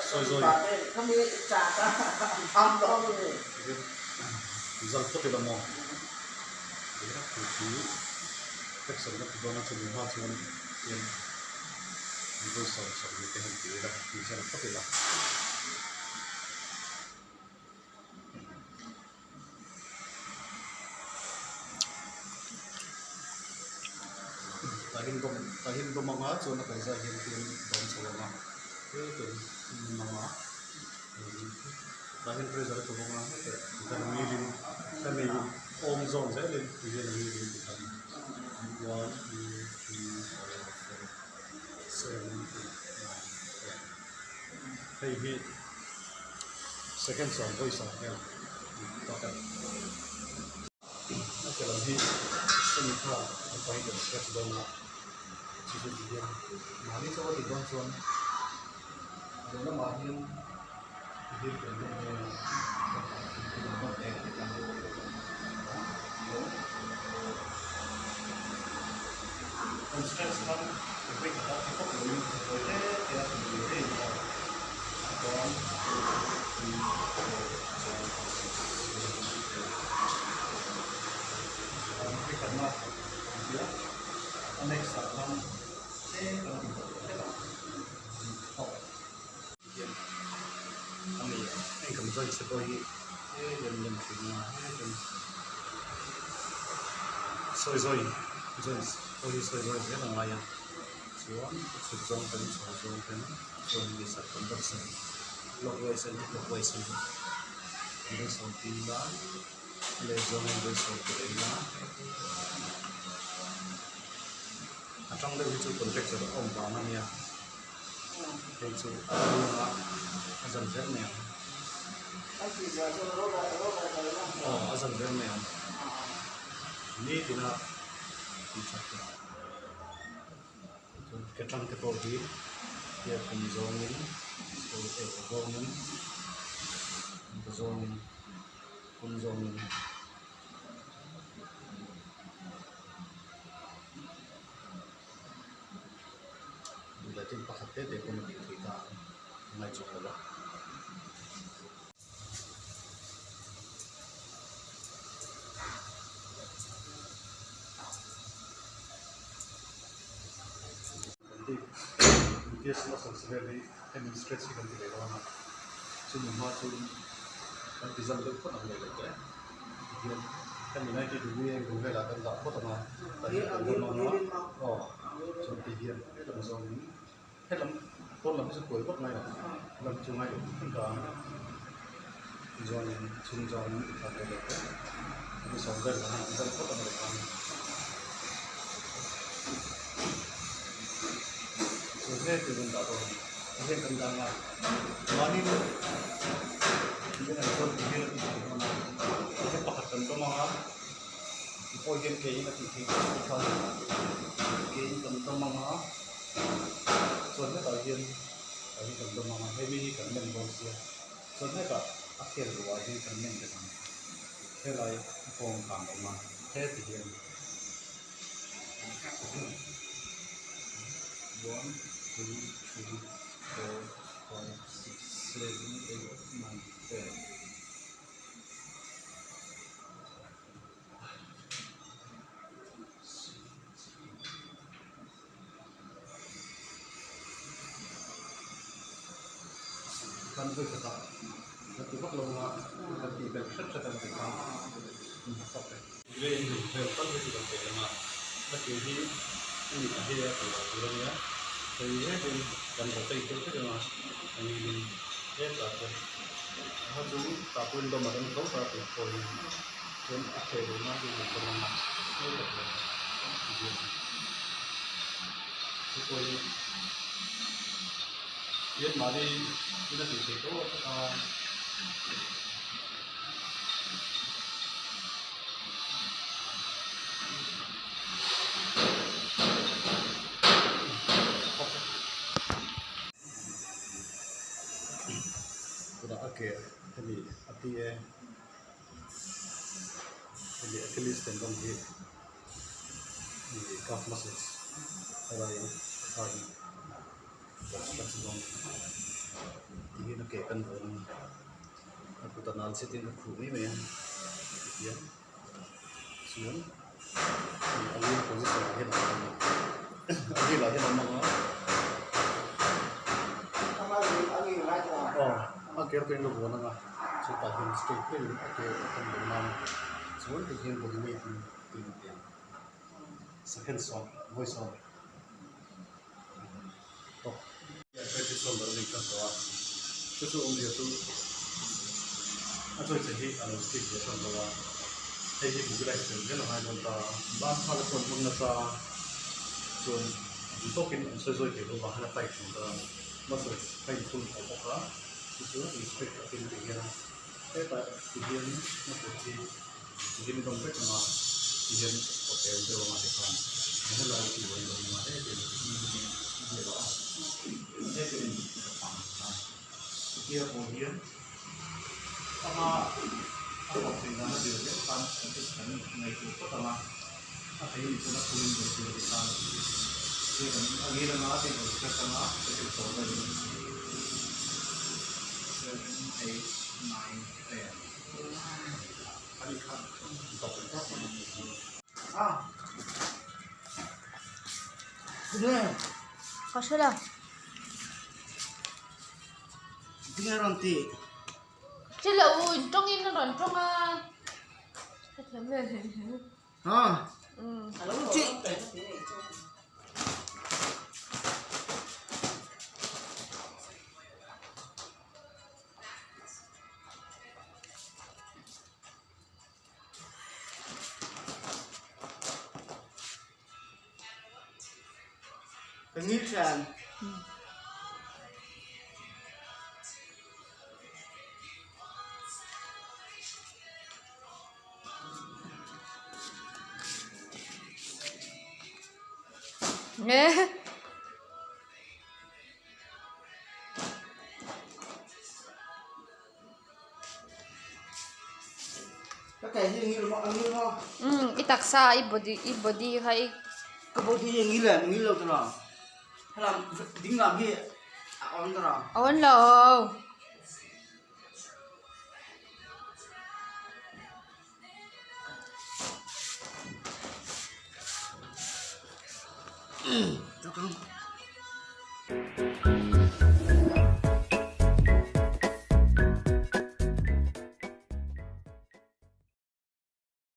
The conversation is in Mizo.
Sawi zawi. Zal phawt ila maw? Hei hi flexion ka ti dawn a chumi hma chuan hian vawi 70 te han ti ila tih zal phawt ila. Tah hian dawm tah hian dawm anga chuan a kaihza hian hian dawm chho ang a hetin hmun anga tah hian pressure a tla bawk a hetah dan ngilin hemi awm zawn zelin ti hian a ngilin ti khan one two three four five seven eight nine ten hei hi. Second sawm vawi sawm vel tawk a ni. A ke lam hi hemi kha naupang hi kan stretch dawn a, chu chu ti hian mahni chauh a tih dawn chuan lehlamah hian ti hian kan dawm dawn a, kan stretch khan vawi khat a ti phawt loin vawi te te a ti ve ve in a. One, two, three, four, five, six, seven, eight. Vawi khatna an ti a, a next ah khan tlem kan ti tawh hlek ang thawk hian a ni a, heng kan joint te pawh hi he lem lem thin a he lem sawi zawi joints pawh hi sawi zawi zel a ngai a chuan a chhuk zawng ten chho zawng ten chuan mi sak kan dawt a clockwise a ni clockwise a ni vawi sawm pi ila a leh zawngin vawi sawm pi leh ila a tang deuh hi chu contractor a awm vang a nia hei chu a chhunga a zan zel mai ang aw a zan zel mai ang nitina tih that tur chuan ke tang te pawh hi hriat kum zawngin zawngin zawngin kum zawngin. Duhlah chuan pakhat te te pawn a tih theih ta a ngai chuang lo a. Gluteus muscles vel hi hemi stretch hi kan ti leh dawn a, chumi hma chu kan ti zam deuh phawt ang leh lo te tihian hemi 90 degree angle velah kan dah phawt ang a tah hian kan dawm ang a aw chuan ti hian helam zawngin helam pawn lam hi chu kuai vak ngai lo helam chu ngai lo thung ta ang zawngin chhung zawngin ti khan leh lo te hemi sawm vel ah hian an zam phawt ang leh ang. Chu hle tur kan dah dawn a ni. A hian kan dah anga mahni hian an chuan ti hian a tih theih dawn a, ti hian pakhat kan dawm anga ti pawh hian ke in a tih theih dawn tih kha ke in kan dawm anga chuan hetah hian tah hi kan dawm anga hemi hi kan nem dawn sia chuan hetah a khel ruah hian kan nem bet ang helai a kawng kang a awm a heti hian. One two three four five six seven eight nine ten kan vawi khatah kan ti vak lo a kan tih belh hret hret a ni kha a. Lei in vel tal hi chu kan pe ang a, a ke hi a mit a hei a tih loh tur a nia, hei hetin kan rotate deuh vek ang a, a ngilin hetah te kha chu tah pawhin dawm a rem tho ta tih pawh hi chuan a kheh duh nan chuan kan dawm ang a, hetah te hian chu pawh hi hian mahni in a tih theih tawh a. Tunah a ke hemi a ti e hemi Achilles tendon hi ih calf muscles helai a hi kan stretch dawn. Tihian a ke kan vawn a ni. A kut a nal chitin ka khuh mai mai a tihian chuan a wheel position ah hian a awm a ni. A wheel ah hian a awm ang a. Aw a ke erawh ka vawn ang a chutah hian straight deuhin a ke kan vawn ang a chuan tihian body weight in tin a ti ang. Second sawm vawi sawm tawk. Practice sawn ber a ni ka tawh a, chu chu awmzia chu a chawi che hi a lo stick ve tan lo a, hei hi mobilize tel zel a ngai dawn ta a, ban khan a chuan hmang nasa a, chuan duh tawkin an sawi zawi thei lo vang hian a tight thin ta a, muscles a inphun tho bawk a, chu chu inspect takin ti hian hetah ti hian a kut hi. Zin dawng vek anga ti hian ka pel deuh anga ti khan helai hi tih lo anga he ti zir a he ti in ka chang a chutia pawh hian ama a hlawh theih dan a zir deuh khan kan ti kan ngaihtuah phawt anga a thei ni chuan a phul in zir tur ti khan a ngil anga a ti tur hriat anga ka ti tawh daih 7 8 9 10 Ka hre lo. Tinge rawn ti? Hre lo in tawng in a rawn tawng a. Ka thiam ve hle hle. Ha. Chi. Ka ngil thian. Ka kai hi ngil maw ngil maw? Um i taksa i body i body kha i Ka body hi ngil em ngil lo tawh helam ding lam hi a on tawh A on lo.